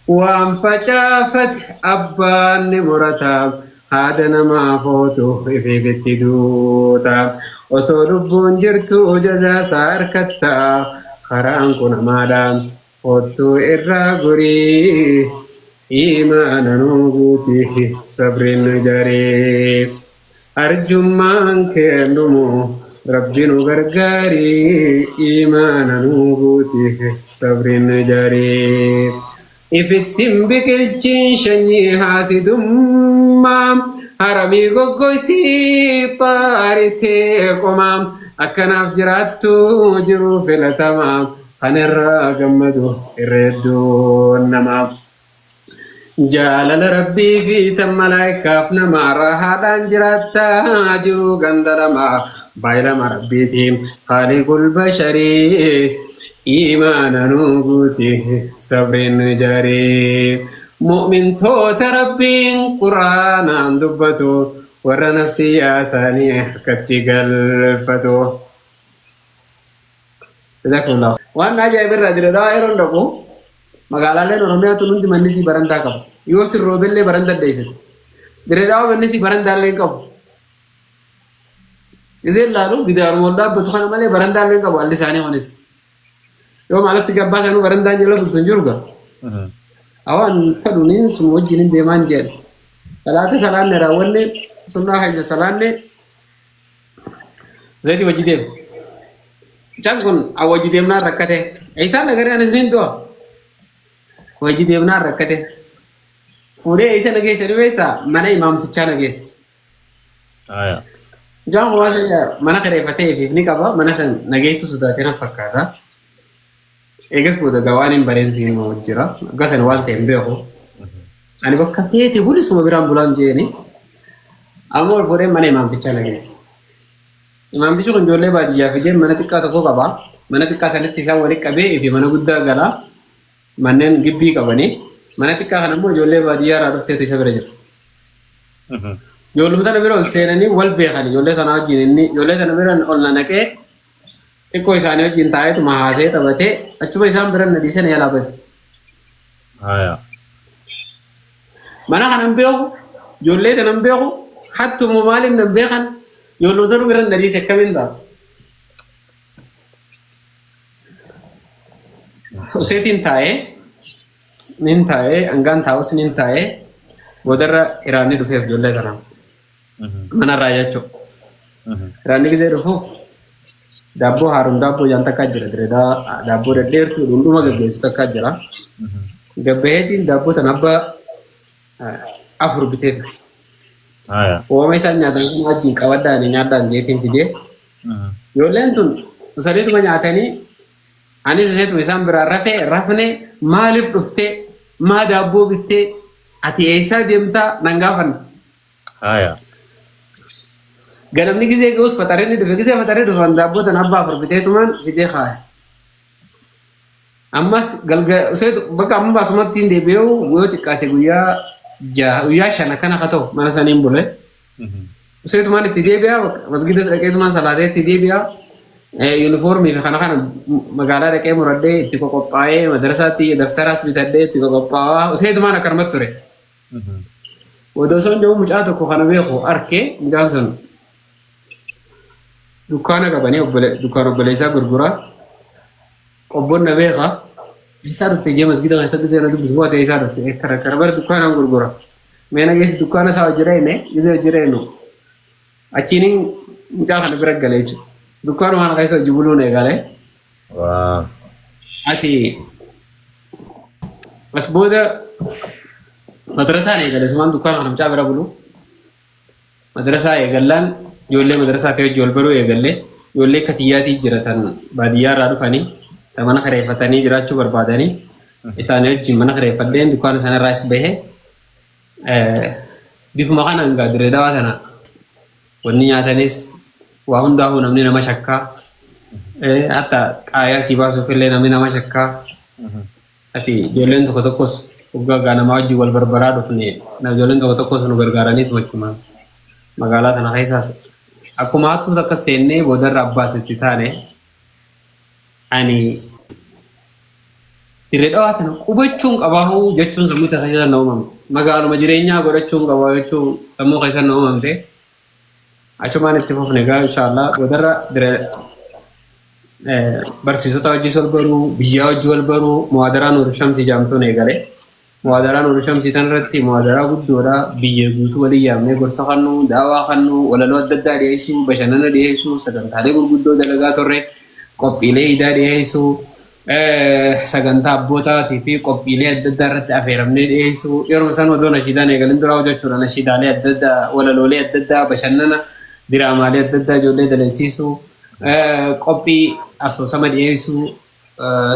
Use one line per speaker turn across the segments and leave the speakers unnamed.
Waan facaafate abbaan ni murata. Haada namaa footu ifiif itti duuta. Osoo lubbuun jirtu jazaa isaa arkatta. Karaan kun hamaadha. Koottuu irraa gorii. Iimaana nuu guuti sabriin nu jaarii. Arjummaan kee dhumu Rabbi nu gargaari iimaana nuu guuti sabriin nu jaarii. Ifittin biqilchiin shanyii haasidummaa haramii goggoysii xaaritee qomaa akkanaaf jiraattu jiruu filatamaa kan irraa gammadu irra hedduun namaa. Jaalala Rabbii fi tan malaayikaaf namaa raahaadhaan jiraatta jiruu ganda lamaa baay'ilama Rabbiitiin khaaliqul basharii iimaana nuu guuti sabriin nu ijaarii mu'mintoota Rabbiin quraanaan dubbatu warra nafsiyyaa isaanii harkatti galfatu. Jazakumullah. Waan na ajaa'iba irraa jira dawaa yeroon dhaqu magaalaaleen Oromiyaa tun hundi manni isii barandaa qaba. Yoo sin roobellee baranda dheessite. Dirree dawaa manni isii barandaallee hin qabu. Gizeen laalu gidaaruma ol dhaabbatu kana malee barandaallee hin qabu alli isaanii kunis. Yoo maalasti gabbaa sanuu barandaan jala bultu hin jiru gaa. Awaan fedhu niin sun wajjin hin deemaan jedhe. Salaata salaanne raawwanne sunnaa keenya salaanne Zayti wajji deema. Mucaan kun wajji deemnaan rakkate. Isaan nagaree anis niin du'a. Wajji deemnaan rakkate. Fuudhee isa nageesse ni beektaa mana imaamtichaa nageesse.
Aya.
Mucaan kun waan mana kireeffatee ifiif ni qaba. Mana san nageessu sodaatee na fakkaata. Eegas booda gaa waan hin bareen siin jira. Akka sana waan ta'e hin beeku. Ani bakka feete bulisuma biraan bulaan jeeni. Amma ol fuudhee mana imaamtichaa na geesse. Imaamtichi kun ijoollee baadiyyaa fidee mana xiqqaa tokko qaba. Mana xiqqaa sanatti isaan walitti qabee fi mana guddaa gala. Manneen gibbii qabanii. Mana xiqqaa kana immoo ijoollee baadiyyaa irraa dhufteetu isa bira jira. Ijoolluma tana bira ol seenanii wal beekan ijoollee tana wajjin inni ijoollee tana bira ol na naqee xiqqoo isaanii wajjin taa'eetuma haasee taphatee achuma isaan bira na dhiisee na jalaa bade.
Haya.
Mana kana hin beeku, ijoollee tana hin beeku, hattumu maaliin na hin beekan, ijoolluma tana bira na dhiise akkamiin ta'a? Useetiin taa'ee, nin taa'ee, hangaan taa'us nin taa'ee, boodarra hiraanni dhufeef ijoollee tanaaf. Manarraa jechuudha. Hiraanni gisee dhufuuf daabboo haarum daabboo jaan takkaa jira direedaa daabboo dhedheertuu dhundhuma gaggeessu takkaa jira. Gabbaheetiin daabboo tan abbaa afur bitee fide.
Haya.
Uumama isaan nyaatan kun wajjin qabadhaan nyaadhaan jeetiin fidee. Ijoolleen tun sadiituma nyaatanii anis isheetuma isaan biraa rafee rafne maaliif dhuftee maa daabboo bittee ati eessaa deemtaa nan gaafanne.
Haya.
Ganamni gizee ga'us faxareen ni dhufe. Gizee faxaree dhufan daabboo tana abbaa afur biteetumaan fidee kaa'e. Ammas galga seetu bakka amma baasumatti hin deebi'u yoo xiqqaate guyyaa jaha guyyaa shan akkana haa ta'u mana saniin bule. Seetumaan itti deebi'a masgida dhaqeetumaan salaatee itti deebi'a. Yuunifoormii fi kana kana magaalaa dhaqee muradhee itti qoqophaa'ee madarasaatti daftaraas bitadhee itti qoqophaa'aa seetumaan akkanumatti ture. Odoo osoo hin jiru mucaa tokko kana beeku arke mucaan sun dukkaana qabanii dukkaan obboleessaa gurguraa qobboon na beeka eessaa dhufte jee masgida keessatti seena dubbisu bu'ate eessaa dhufte akkana akkana bara dukkaanaan gurgura mee na geessi dukkaana isaa hojii reene gizee hojii reenu achiin mucaa kana bira gale jechuudha dukkaanuma kana keessa hojii buluun eegale.
Waa.
Ati as booda madrasaan eegale sumaan dukkaana kana mucaa bira bulu. Madrasaa eegallaan ijoollee madrasaa ta'e hojii wal baruu eegalle ijoollee akka tiyyaatii jira tan baadiyyaa irraa dhufanii tan mana kireeffatanii jiraachuu barbaadanii isaanii wajjin mana kireeffadheen dukkaana sana irraas bahe bifuma kanaan gaa dirree dawaa tana Wanni nyaatanis waa hundaafuu namni nama shakkaa. Hatta qaayaa sii baasuuf illee namni nama shakkaa. Ati ijoolleen tokko tokkos waggaa gaa namaa wajjin wal barbaraa dhufne ijoolleen tokko tokkos nu gargaaraniif machumaan magaalaa tana keessaas akkuma hattuu takka seennee boodarra abbaas itti taane ani Dirree Dhawaa tana qubachuun qabaahu jechuun sammuu keessa na uumamte. Magaaluma jireenyaa godhachuun qabaa jechuun sammuu keessa na uumamte. Achumaan itti fufne egaa inshaallah boodarra dirree barsiisota wajjis wal baruu, biyyaa wajji wal baruu, muwaadaraa Nuur Shamsii jaamtuun eegale. Muwaadaraa Nuur Shamsii tanarratti muwaadaraa guddoodha. Biyya guutuu waliin yaamnee gorsa kannuu, daawaa kannuu, walaloo adda addaa dhiyeessuu, bashannana dhiyeessuu, sagantaalee gurguddoo dalagaa turre, qophiilee iidaa dhiyeessuu, sagantaa abbootaatii fi qophiilee adda addaa irratti affeeramnee dhiyeessuu. Yeroo isaan odoo nashiidaan eegalin duraa hojjechuudha. Nashiidaalee adda addaa, walaloolee adda addaa, bashannana, diraamaalee adda addaa ijoollee dalagsiisuu, qophii asoosama dhiyeessuu,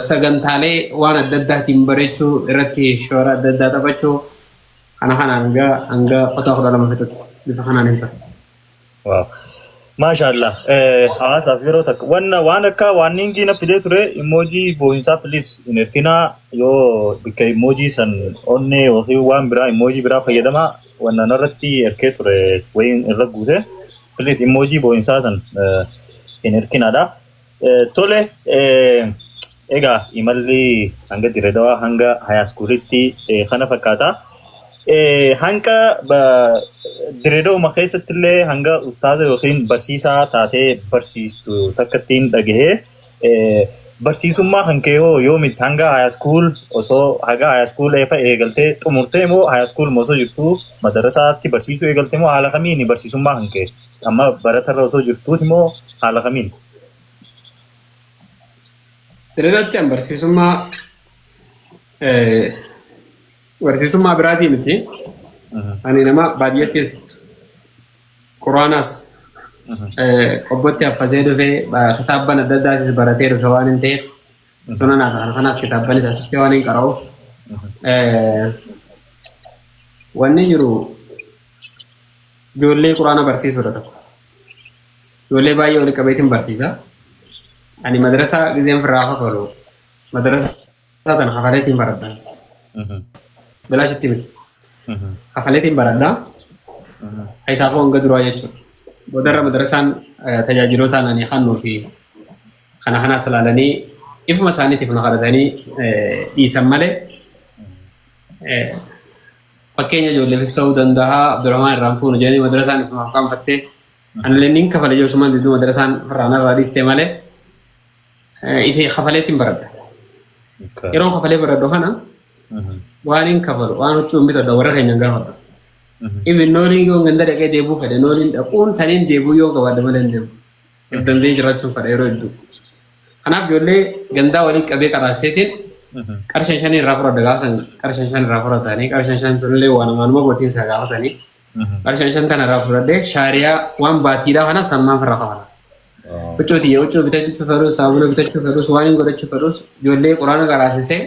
sagantaalee waan adda addaatiin bareechuu irratti shoora adda addaa taphachuu kana kanaan hanga hanga kutaa 12 fixutti bifa kanaan hin ture.
Waaw. Maashaallah. Hawaasaaf yeroo takka wanna waan akka waanniingii na fidee ture immoojii boo'insaa please hin erginaa yoo bikka immoojii san onnee yookiin waan biraa immoojii biraa fayyadamaa wanna narratti erkee ture wayiin irra guute please immoojii boo'insaa san hin erkinaadha. Tole egaa imalli hanga Dirree Dhawaa hanga hayaaskuulitti kana fakkaata. Hanga Dirree Dhawuma keessatti illee hanga ustaaza yookiin barsiisaa taatee barsiistu takkattiin dhagahee barsiisummaa kan kee hoo yoomitti hanga hayaaskuul osoo haga hayaaskuul eefa eegaltee xumurtee moo hayaaskuul osoo jirtuu madarasaatti barsiisuu eegaltee moo haala kamiini barsiisummaa kan kee amma baratarra osoo jirtuuti moo haala kamiin?
Dirreetti an barsiisummaa barsiisummaa biraatii miti. Ani nama baadiyyattis quraanaas qobbotti haffasee dhufee kitaabban adda addaatis baratee dhufe waan hin ta'eef sunanaa fi kana kanaas kitaabbanis asitti waan hin qara'uuf wanni jiru ijoollee quraana barsiisuudha tokko. Ijoollee baay'ee walitti qabeetiin barsiisa. Ani madrasaa gizeen firraa kafalu madrasaa tana kafaleetiin baradha. Bilaashitti miti. Kafaleetiin baradha. Isaafuu hanga duraa jechuudha. Boodarra madrasaan tajaajiloota ani kannuu fi kana kanaas ilaalanii ifuma isaaniitiif na kadhatanii dhiisan malee fakkeenya ijoolleefis ta'uu danda'a. Abdurrahmaan irraan fuunu jedhanii madrasaan ifumaaf qaanfattee anillee nin kafale jechuun diduu madrasaan irraa narraa dhiiste malee ifi kafaleetiin baradha. Yeroo kafalee baradhu kana waan hin kafalu waan huccuu hin bitadhu warra keenya hin gaafadhu. Ibin nooliin yoo ganda dhaqee deebuu fedhe nooliin dhaquun taniin deebuu yoo qabaadhe malee hin deemu. If danda'ee jiraachuun fedha yeroo hedduu. Kanaaf ijoollee gandaa waliin qabee qaraaseetiin qarshan shan irraa fudhadha gaafa san qarshan shan irraa fudhatanii qarshan shan sunillee waan waanuma gootiinsa gaafa sanii. Qarshan shan tana irraa fudhadhee shaariyaa waan baatiidhaa kana sammaan irraa kafala. Huccuu tiyya huccuu bitachuu fedhus saamuna bitachuu fedhus waan hin godhachuu fedhus ijoollee quraana qaraasisee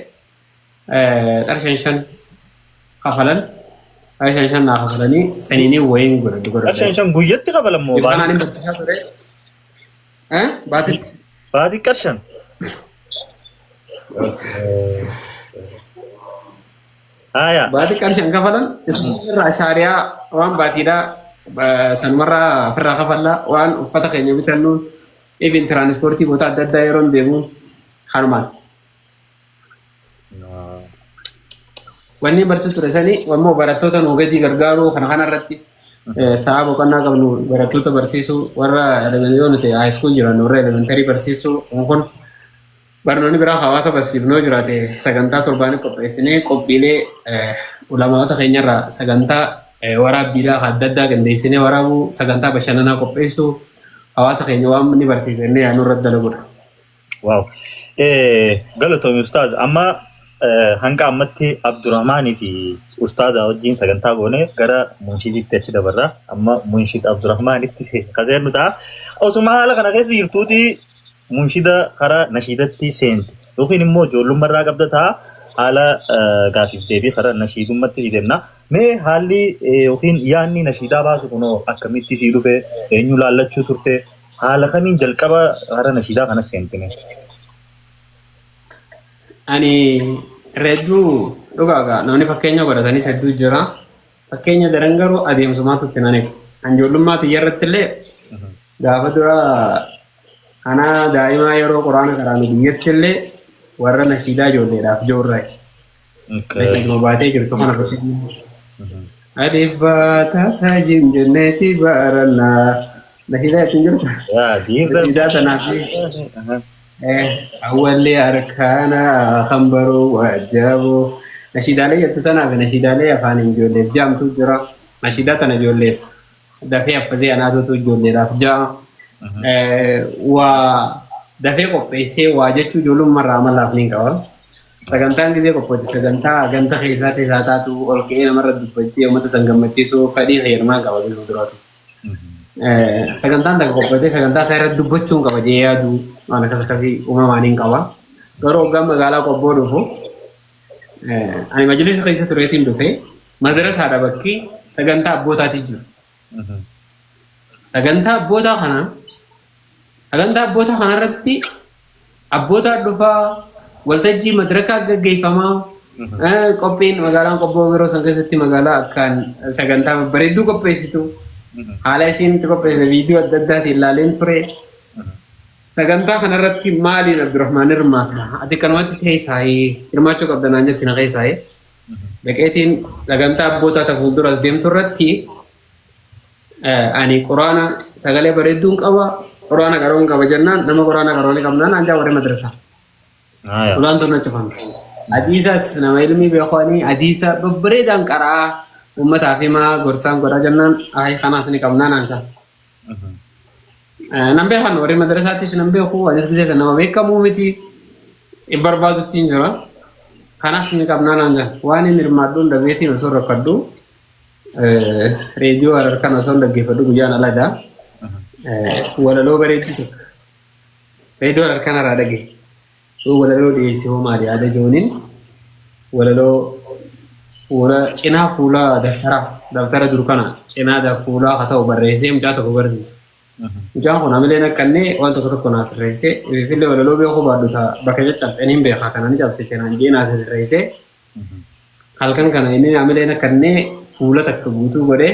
qarshan shan kafalan qarshan shan naa kafalanii saniinii wayiin godhadhu godhadhu.
Qarshan shan guyyatti kafalan moo
Kanaan hin
baatitti?
barsiisaa ture. Baatitti.
Baatii qarshan. Haya.
Baatii qarshan kafalan irraa shaariyaa waan baatiidhaa sanumarraa ofirraa kafallaa waan uffata keenya bitannuun even tiraanispoortii boota adda addaa yeroo deemuun kanumaan. Wanni barsiisu ture sanii ammoo barattoota nuu gadi gargaaruu kana kanarratti sa'a boqonnaa qabnu barattoota barsiisuu warra yoo nuti high school jiran warra elementary barsiisuu kun barnoonni biraa hawaasa barsiifnoo jiraate sagantaa torbaanii qopheessinee qophiilee ulamaa'ota keenyarraa sagantaa waraabbiidhaa adda addaa qindeessinee waraabuu sagantaa bashannanaa qopheessuu hawaasa keenya waan ni barsiisa inni yaadnu irratti dalagudha.
Wow. Galatoomi ustaaz. Amma hanga ammatti Abdurrahmaanii fi ustaaza wajjin sagantaa goone gara munshiditti achi dabarra. Amma munshid Abdurrahmaanitti kaseennu ta'a. Osuma haala kana keessa jirtuuti munshida karaa nashiidatti seente. Yookiin immoo ijoollummaa qabda ta'a. Haala gaafiif deebii karaa nashiidummatti deemna. Mee haalli yookiin yaadni nashiidaa baasu kunoo akkamitti sii dhufe? Eenyu laallachuu turte? Haala kamiin jalqaba karaa nashiidaa kanas seentime?
Ani reedduu dhugaagaa namni fakkeenya godhatanis hedduu jira. Fakkeenya daran garuu adeemsumaatu itti nan eega. An ijoollummaa tiyya irratti illee gaafa dura anaa daa'imaa yeroo quraana karaanu biyyatti illee Warra nashiidaa ijoolleedhaaf joorraa. Nashiiduma baatee jirtu kana Alif baataa saajim jenneeti baarannaa. Nashiidaa ittiin jirtu. Nashiidaa tanaaf awwalli arkaana kambaroo waajjaboo. Nashiidaalee jettu tanaaf nashiidaalee afaan ijoolleef jaamtu jira. Nashiidaa tana ijoolleef dafee affasee anaatutu ijoolleedhaaf ja'a. Waa dafee qopheessee waa jechuu ijoollummaa amalaaf ni qaba. Sagantaan gisee qophooti sagantaa ganda keessaa keessaa taatu ol ka'ee namarra dubbachee uummata san gammachiisuu fedhii fayyadamaan qaba bifa duraatu. Sagantaan takka qophootee sagantaa isaa irratti dubbachuun qaba jee yaadu waan akkas akkasii uumamaan hin qaba. Garuu hoggaan magaalaa qobboo dhufu ani majlisa keessa tureetiin dhufe madarasaadha bakki sagantaa abbootaati jiru. Sagantaa abbootaa kana sagantaa abbootaa kanarratti abbootaa dhufaa waltajjii madarakaa gaggeeffamaa qophiin magaalaan qobboo yeroo san keessatti magaalaa akkaan sagantaa babbareedduu qopheessitu haala isiin itti qopheesse viidiyoo adda addaatiin ilaaleen ture. Sagantaa kanarratti maaliin Abdurrahmaan hirmaata? Ati kanumatti teessaayee hirmaachuu qabda naan jetti na keessaayee. Dhaqeetiin sagantaa abbootaa ta fuulduras deemtu irratti ani quraana sagalee bareedduun qaba quraana qaroon qaba jennaan nama quraana qaroo ni qabnaan anjaa warri madrasaa. Ulaan tun na cufamte. Hadiisas nama ilmii beekanii hadiisa babbareedaan qaraa uummataaf himaa gorsaan godhaa jennaan ayi kanaas ni qabnaa naan jaa. Nan beekan warri madrasaattis nan beeku anis gisee sana nama beekamuu miti hin barbaadutti hin jira. Kanaas ni qabnaa naan jaa. Waan inni hirmaadhuun dhabeetiin osoo rakkadhu reediyoo harar kan osoo hin dhaggeeffadhu guyyaan alagaa walaloo bareedduu tokko reediyoo harar kanarraa dhage. Yoo walaloo dhiyeesse hoo maali yaada jooniin walaloo fuula cinaa fuula daftaraa daftara dur kana cinaa fuulaa haa ta'u barreessee mucaa tokko barsiise. Mucaan kun hamileen akkannee waan tokko tokko naa sirreessee ifillee walaloo beekuu baadhu ta'a bakka caccabxeen hin beekaa kana ni cabsite naan jee naa sirreessee halkan kana inni hamileen akkannee fuula takka guutuu godhee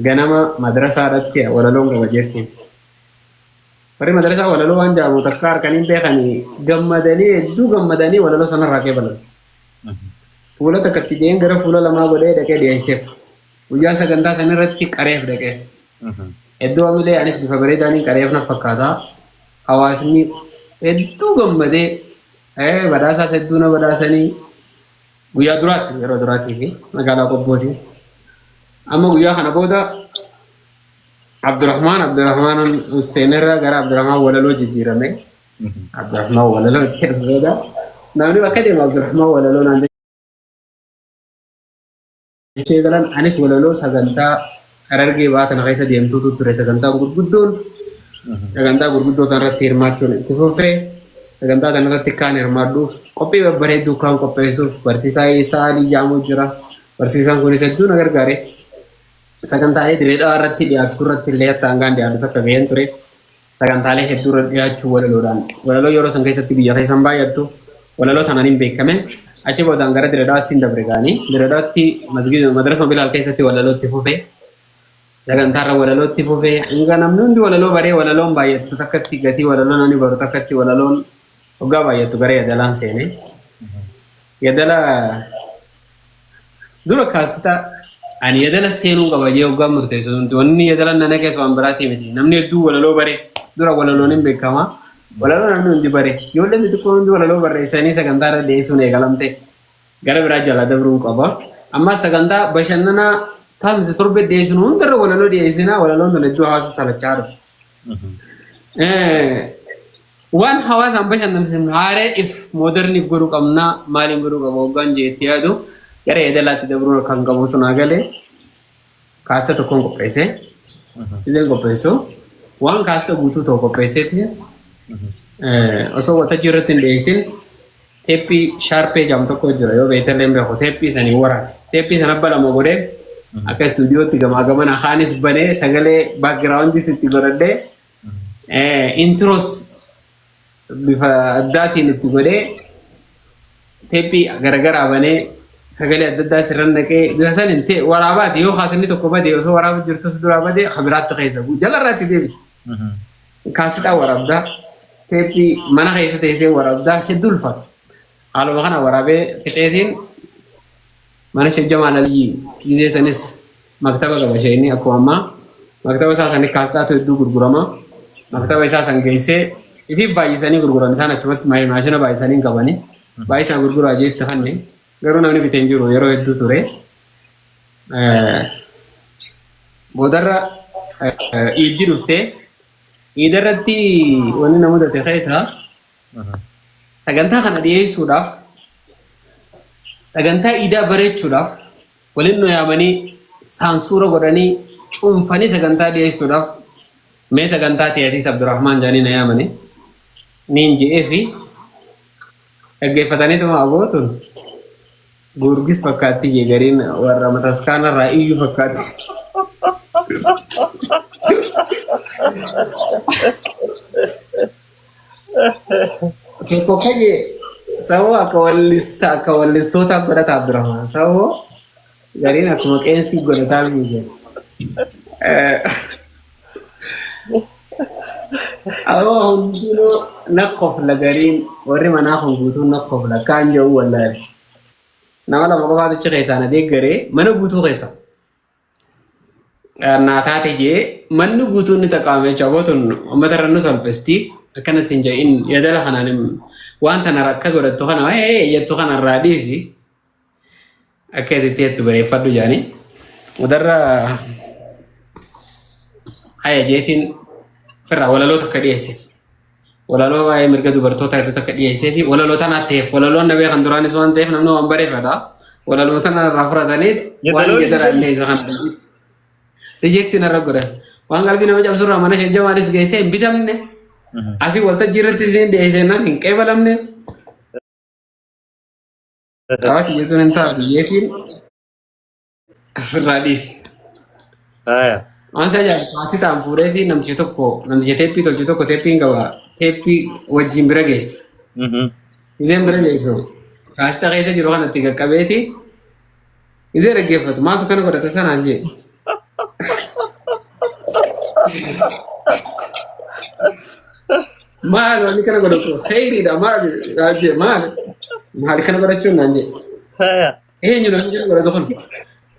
ganama madrasaa irratti walaloon qaba jeettiin. Warri madrasaa walaloo waan jedhamu takka harkanii beekanii gammadanii hedduu gammadanii walaloo sanarraa qeebalan. Fuula takka itti ga'een gara fuula lamaa godhee dhaqee dhiyeesseef. Guyyaa sagantaa sanarratti qareef dhaqee. Hedduu hamilee anis bifa bareedaaniin qareef na fakkaata. Hawaasni hedduu gammadee badhaasaas hedduu na badhaasanii guyyaa duraati yeroo duraatii fi magaalaa Qobbooti. Amma guyyaa kana booda Abdurrahmaan Abdurrahmaan Hussein irraa gara Abdurrahmaan Walaloo jijjiirame. Abdurrahmaan Walalooti as booda. Namni bakka deemu Abdurrahmaan Walaloo naan jechuu eegalan anis walaloo sagantaa Harargee ba'aa kana keessa deemtuutu ture sagantaan gurguddoon sagantaa gurguddoo tanarratti hirmaachuun itti fufee sagantaa kanarratti kaan hirmaadhuuf qophii babbareedduu kaan qopheessuuf barsiisaa Isaa Alii jedhamu jira. Barsiisaan kunis hedduu na gargaare. Sagantaalee dirree dhawaa irratti dhiyaachuu irratti illee akka hangaan dhiyaatu takka gaheen ture. Sagantaalee hedduu irra dhiyaachuu walaloodhaan. Walaloo yeroo san keessatti biyya keessan baay'attu walaloo tanaan hin beekame. Achi boodaan gara dirree dhawaatti hin dabre gaanii. Dirree dhawaatti masgiida madrasa Bilaal keessatti walaloo itti fufe. Sagantaarra walaloo itti fufe. Hanga namni hundi walaloo baree walaloon baay'attu takkatti gatii walaloo namni baru takkatti walaloon hoggaa baay'attu gara yadalaan seene. Yadala Dura kaasita ani yadala seenuu qaba jee hoggaan murteessu wanni yadala nana keessa waan biraatii miti. Namni hedduu walaloo bare dura walaloon hin beekama. Walaloo namni hundi bare. Ijoolleen xixiqqoon hundi walaloo barreessanii sagantaa irra dhiyeessuun eegalamte. Gara biraa jalaa dabruun qaba. Amma sagantaa bashannanaa taasise torbe dhiyeessinu hundarra walaloo dhiyeessinaa walaloon tun hedduu hawaasa salachaa dhufte. Waan hawaasaan bashannansiifnu haaree if mooderniif godhuu qabna maaliin godhuu qaba hoggaan jee itti yaadu gara yeedalaatti dabruun kan qabutu naa galee kaasta tokkoon qopheesse. Izeen qopheessu waan kaasta guutuu ta'u qopheesseeti osoo waltajjii irratti hin dhiyeessin teeppii shaarpee jedhamu tokko jira yoo beektallee hin beeku teeppii sanii waraabe teeppii sana abba lama godhee akka istuudiyootti gamaa gamana kaanis banee sagalee baakgiraawundis itti godhadhee Intros bifa addaatiin itti godhee teephii garagaraa banee sagalee adda addaa sirra naqee bifa saniin ta'e waraabaati yoo kaasinni tokko bade osoo waraaba jirtus duraa bade kabiraatti keessa bu'u jalarraatti deebite. Kaasixaa waraabdaa Teeppii mana keessa teessee waraabdaa hedduu ulfaata. Haaluma kana waraabee fixeetiin mana Sheek Jamaal Aliyyi gizee sanis maktaba qaba isheen akkuma ammaa maktaba isaa sanii kaastaatu hedduu gurgurama. Maktaba isaa san geessee ifiif baay'isanii gurguran isaan achumatti maashina baay'isanii hin qabani. Baay'isaan gurguraa jeetti kanne garuu namni bitee hin jiru yeroo hedduu ture. Boodarra iiddi dhuftee iida irratti wanni na mudate keessa sagantaa kana dhiyeessuudhaaf sagantaa iidaa bareechuudhaaf waliin nu yaamanii saansuura godhanii cuunfanii sagantaa dhiyeessuudhaaf mee sagantaa ta'eetiis Abdurrahmaan jedhanii na yaamanii niin je'ee fi dhaggeeffataniituma abootun Goorgis fakkaatti jee gariin warra mataskaana irraa iyyuu fakkaatti. Tokko kaje saboo akka wallista akka wallistootaa godhata Abdurrahmaan saboo gariin akkuma qeensii godhataa miti. Aboo hundinuu na kofla gariin warri manaa kun guutuun na kofla kaan jedhu wallaale. Nama lama qofaatu achi keessaa na deeggaree mana guutuu keessa. Naa taate jee manni guutuun ni xaqaame jechuudha. Aboo tun uummata irra nu salphisti akkanatti hin jedhin yadala kanaan waan tana rakka godhattu kana jettu kana irraa dhiisi. Akka itti jettu bareeffadhu jedhanii. Mudarra haya jeetiin firraa walaloo takka dhiyeesseef. Walaloo waa'ee mirga dubartootaa irratti takka dhiyeessee fi walaloo tanaa ta'eef walaloon na beekan duraanis waan ta'eef namni waan bareeffadha. Walaloo tana irraa fudhataniit waan
Yeedaloo
jedhan illee isa kana. Rijeektii narra godhan. Waan qalbii nama cabsurraa mana ishee jamaanis geessee hin bitamne. Asii waltajjii irrattis ni dhiyeessee naan hin qeebalamne. Raawwati jechuun hin taatu jeetiin ofirraa dhiisi.
Haya.
Waan isa ajaa'ibu kaasitaan fuudhee fi namtichi tokko namticha teeppii tolchu tokko teeppiin qaba teeppii wajjin bira geesse. Gizeen bira geessu kaasita keessa jiru kanatti qaqqabeeti gizee dhaggeeffatu maaltu kana godhata sanaan jee. Maal wanni kana godhatu kheyriidha maal naan jee maal maal kana godhachuun naan jee.
Haya.
Eenyu namni kana godhatu kun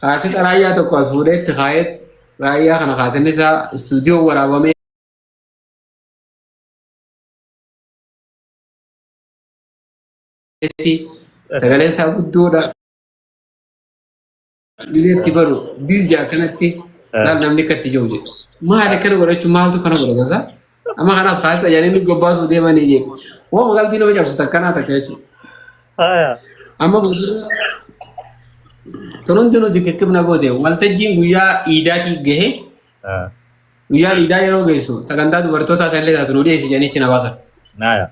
kaasita raayyaa tokko as fuudhee itti kaa'eet raayyaa kana kaasinni isaa istuudiyoo waraabamee sagaleen isaa guddoodha. Gizee itti baru dilja akkanatti laal namni akka itti jiru jedhe. Maal akkana godhachuu maaltu kana godhata isaa? Amma kanaas kaasita jedhanii nu gobbaasuu deemanii jedhe. Waan qalbii nama cabsitu akkanaa takka jechuudha.
Haya.
Amma boodarra tun hundinuu dikikkibna goote waltajjiin guyyaa iidaatii gahe guyyaa iidaa yeroo geessu sagantaa dubartootaa sanillee taatu nu dhiyeessi jedhanii achi na baasan.
Haya.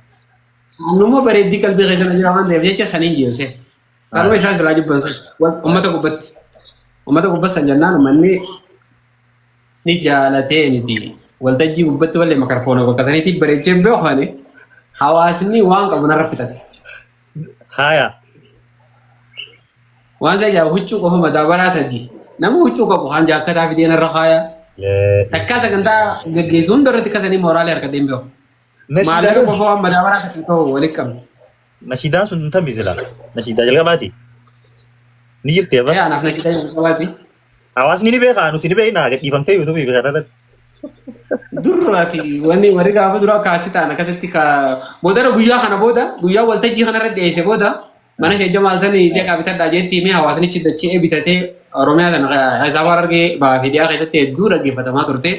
Annummoo bareeddii qalbii keessa na jira waan ta'eef jecha saniin jeesee. Kanuma isaan silaa jibban sun uummata gubbatti. Uummata gubbatti san jennaan uummanni ni jaalatee miti. Waltajjii gubbatti wallee makarfoona bakka saniitti bareechee beeku ani hawaasni waan qabu narra fixate.
Haya.
Waan isa ajaa'ibu huccuu qofa madaabaraa sadii. Nama huccuu qabu haan jaakkataa fidee narra kaaya. Takkaa sagantaa gaggeessu hunda irratti kasanii mooraalee harka deem beeku. Maallaqa qofa waan madaabaraa sadii ta'u walitti qabna.
Nashiidaan sun tami sila. Nashiidaa jalqabaati. Ni jirti
Ee anaaf nashiidaa jalqabaati.
Hawaasni ni beekaa nuti ni beekna gadhiifamtee yuutuubii fi kanarratti.
Durraati wanni warri gaafa duraa kaasii ta'an akkasitti ka boodara guyyaa kana booda guyyaa waltajjii kanarra dhiyeesse booda mana ishee jamaal sanii deeqaa bitadhaa jeetti himee hawaasnichi dachee bitatee Oromiyaa kana isaaf argee ba'aa fi dhiyaa keessatti hedduu dhaggeeffatamaa turte.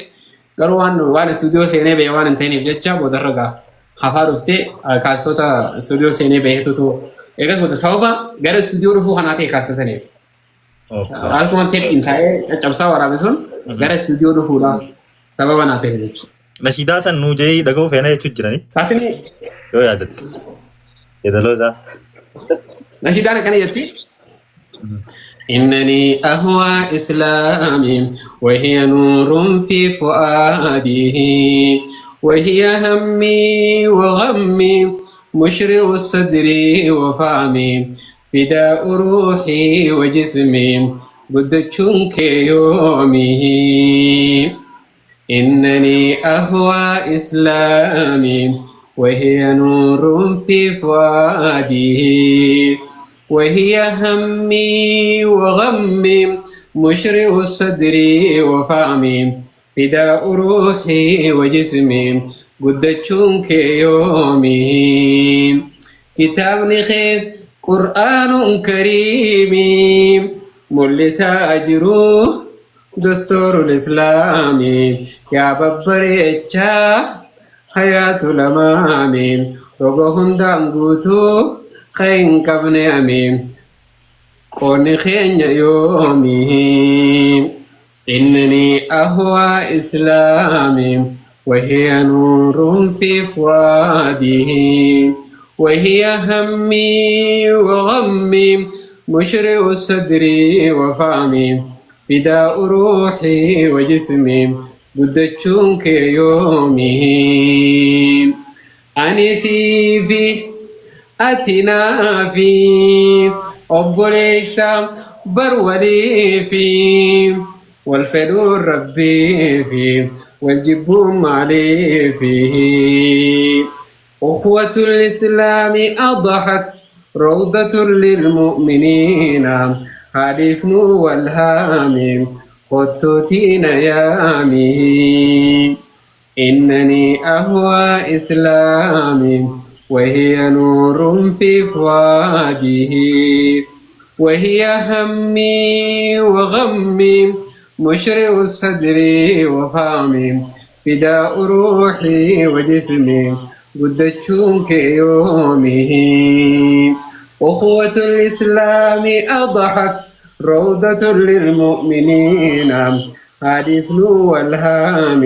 Garuu waan waan istuudiyoo seenee ba'e waan hin ta'iniif jecha boodarra gaa hafaa dhuftee kaastota istuudiyoo seenee ba'eetutu eegas booda sababa gara istuudiyoo dhufuu kanaa ta'e kaasta saniiti. Akkuma teephiin taa'ee caccabsaa waraabe sun gara istuudiyoo dhufuudha sababa naa ta'e jechuudha.
Nashiidaa san nuu jee dhaga'uu feena jechuun jirani
Kaasni
yoo yaadatte. Yeedaloo isaa.
nashiidaan akkana jetti. إنني أهوى إسلامي وهي نور في فؤاده وهي همي وغمي مشرع الصدر وفهمي فداء روحي وجسمي قدتشنك يومه إنني أهوى إسلامي وهي نور في فؤادي وهي همي وغمي مشرع الصدر وفهمي فداء روحي وجسمي guddachuun kee yoomi kitaabni kee qur'aanuun kariimi mul'isaa jiru dastuurul islaami yaa babbareechaa hayaatu lamaami roga hundaan guutuu kan hin qabne amiin qoonni keenya yoomi إنني أهوى إسلامي وهي نور في فؤاده وهي همي وغمي مشرع الصدر وفهمي فداء روحي وجسمي guddachuun kee yoomi ani siifi ati naafi obboleessa bar waliifi wal fedhuun rabbiifi wal jibbuun maaliifi. أخوة الإسلام أضحت روضة للمؤمنين حليف والهام خطوتين يامي إنني أهوى إسلامي وهي نور في فؤاده وهي همي وغمي مشرع الصدر وفهمي فداء روحي وجسمي guddachuun kee yoomi أخوة الإسلام أضحت روضة للمؤمنين حديث والهام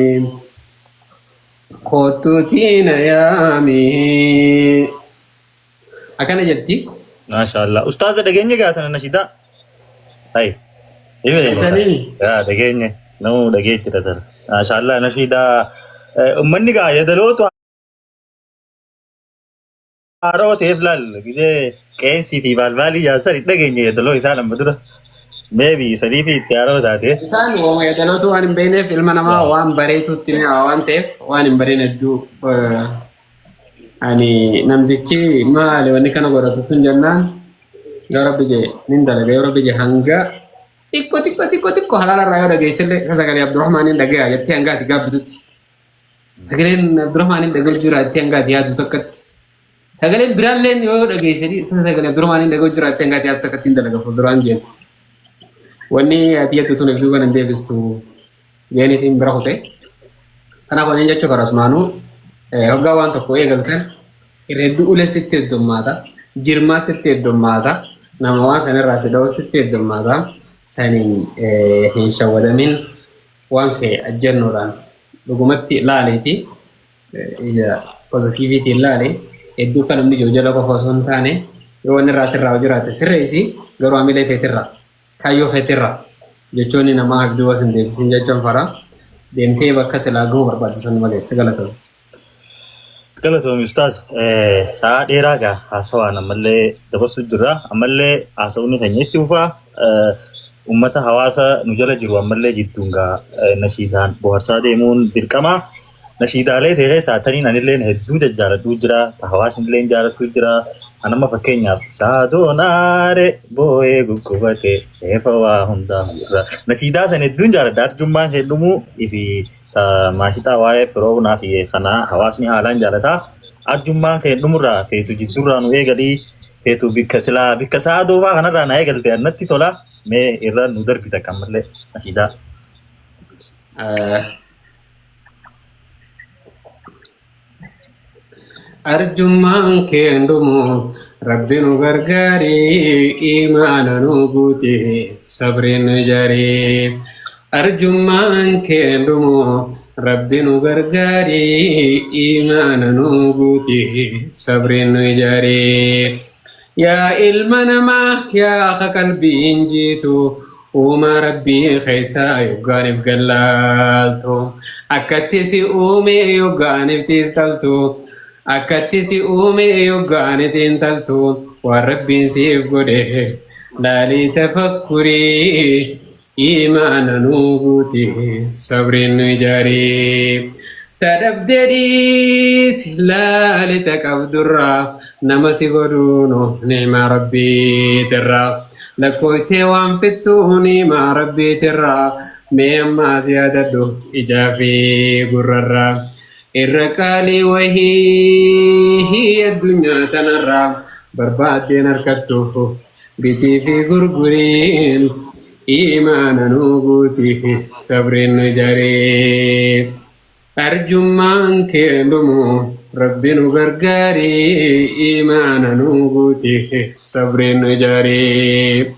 خطوتين يامي أكن جدي.
Maashaallah. Ustaaza dhageenye gaatana nashidaa. Hai.
Isanii.
Yaa dhageenye. Namuu dhageetti dha. Maashaallah nashidaa uummanni gaa yadalootu haaroo ta'eef laal gisee qeensii fi baalbaalii jaarsan hin dhageenye yadaloo isaan amma dura. Maybe sanii fi itti haaroo taate.
Isaan waama yadalootu waan hin beekneef ilma namaa waan bareetutti mi'aawa waan ta'eef waan hin bareen hedduu ani namtichi maali wanni kana godhatu tun jennaan yoo rabbi jee nin dalaga yoo rabbi jee hanga xiqqoo xiqqoo xiqqoo xiqqoo halaala irraa yoo dhageessellee isa sagalee Abdurrahmaaniin dhagaya jettee hanga ati gaabbitutti sagaleen Abdurrahmaaniin dhaga'u jira jettee hanga ati yaaddu tokkotti sagaleen biraalleen yoo dhageessanii isa sagalee Abdurrahmaaniin dhaga'u jira jettee hanga ati yaaddu tokkotti hin dalaga fuulduraan jeen. Wanni ati jettu tun ibsuu kan hin deebistu jeeniitiin bira kute. Kanaaf waliin jechuu karaa asumaanuu hoggaa waan tokko eegaltan irra hedduu ulee sitti heddummaata, jirmaa sitti heddummaata, nama waan sanirraa si dha'u sitti heddummaata. Saniin hin shawwadamin waan kee ajjannoodhaan dhugumatti laaleeti ija positiveitiin laale hedduu kan namni jiru jala qofa osoo hin taane yoo wanni irraa sirraa jiraate sirreessi garuu hamilee teetirraa kaayyoo keetirraa jechoonni namaa abduu as hin deebisin jechuun fara deemtee bakka silaa gahuu barbaaddu sun malee galatoomi.
Galatoomi ustaaz. Sa'a dheeraa gaa haasawaan ammallee dabarsuu jirra. Ammallee haasawni keenya itti fufaa. Uummata hawaasa nu jala jiru ammallee jidduun gaa nashiidaan bohaarsaa deemuun dirqama. Nashiidaalee ta'e keessaa taniin anillee hedduu jajjaaladhuu jira. Ta hawaasni illee jaalatuu jira. Anamma fakkeenyaaf saadoon aare boo'ee guggubate eefa waa hundaa hundaa. Nashiidaa san hedduun jaaladha. Arjummaan heddumuu fi maashixaa waa'ee firoonaa fi kanaa hawaasni haalaan jaalataa. Arjummaan heddumurraa feetu jiddurraa nu eegalii feetu bikka silaa bikka saadoo fa'aa kanarraa na eegalte annatti tola. Mee irra nu darbita kammallee nashiidaa.
Arjummaan kee dhumu rabbi nu gargaarii imaana nu guute sabriin nu jarii. Arjummaan kee dhumu rabbi nu gargaarii imaana nu guute sabriin nu jarii. Yaa ilma namaa yaa akka qalbiin jiitu uumaa rabbii keessaa yoggaaniif gallaaltu akkatti si uume yoggaaniif xiinxaltu akkatti si uume yoggaaniif xiinxaltu waan rabbiin siif godhe laalii tafakkurii imaana nuu guute sabriin nu ijaarii. Ta dhabde dhiisi laali ta qabdurraa nama si godhuunu ni'maa rabbiitirraa. Lakkooytee waan fittuu ni'maa rabbiitirraa mee ammaas yaadadhu ijaa fi gurrarraa. Irra qaalii wahii addunyaa tanarraa barbaaddeen harkattu bitii fi gurguriin imaana nuu guuti sabriin nu ijaaree. Arjummaan kee dhumu rabbi nu gargaarii imaana nuu guuti sabriin nu ijaaree.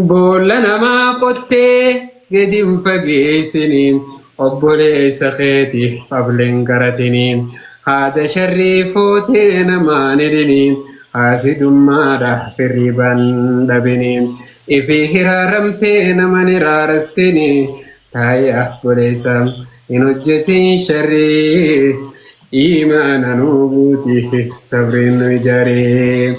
Boolla namaa qottee gadi hin fageessini obboleessa keeti fableen garatini haada sharrii footee namaan hidhini haasidummaadha firriban dhabini ifi hiraaramtee naman hiraarassini taa'ee obboleessa hin hojjetin sharrii imaana nuu guuti sabriin nu ijaaree.